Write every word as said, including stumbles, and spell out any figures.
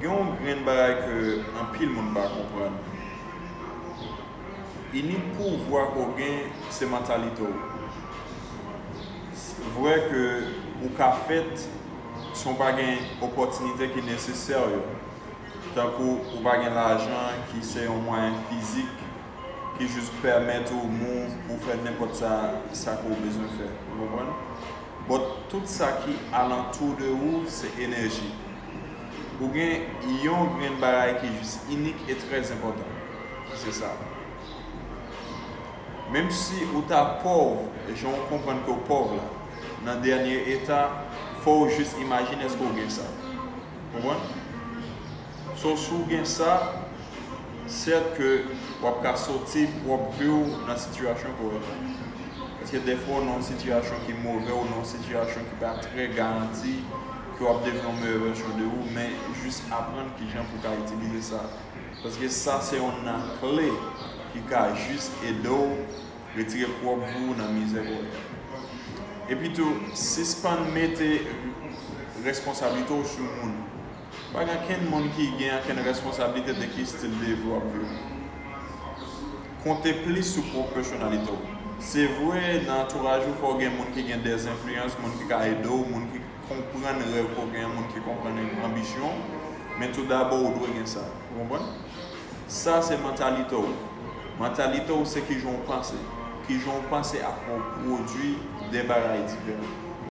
Gen yon grenn bagay ke anpil moun pa konprann. Inik pouvwa ke w gen, se mantalite w. Vre ke ou ka fèt san w pa gen opòtinite ki nesesè yo. Tankou ou pa gen lajan ki se yon mwayen fizik ki jis pèmèt ou move pou fè nenpòt sa, sa ke w bezwen fè. Ou konprann? But tout sa ki alantou de ou, se enèji. Ou gen yon grenn bagay ki jis inik e trè enpòtan. Se sa. Menm si ou ta pòv, jan ou konprann ke w pòv la, nan dènye eta, fò w jis imajine èske w gen sa. Konprann? So, si w gen sa, sèt ke w ap ka soti pwòp vi w nan sitiyasyon ke w ye la. Paske dèfwa w nan yon sitiyasyon ki move, ou nan yon sitiyasyon ki pa trè garanti, ke w ap devni yon meyè vèsyon de ou, men jis aprann kijan pou w ka itilize sa. Paske sa se yon nan kle ki ka jis ede w retire pwòp vi w nan mizè ke w ye. Epi tou, sispann mete responsablite w sou moun. Pa gen ankenn moun ki gen ankenn responsablite de ki estil de vi w ap viv. Konte plis sou pwòp pèsonalite w. Se vre, nan antouraj ou, fò w gen moun ki gen dèzenfliyans, moun ki ka ede w, moun ki konprann rèv ke w gen, moun ki konprann anbisyon w, men tou dabò, ou dwe gen sa. Ou konprann? Sa se mantalite w. Mantalite w se kijan w panse. Kijan w panse ap fè w pwodui de bagay diferan.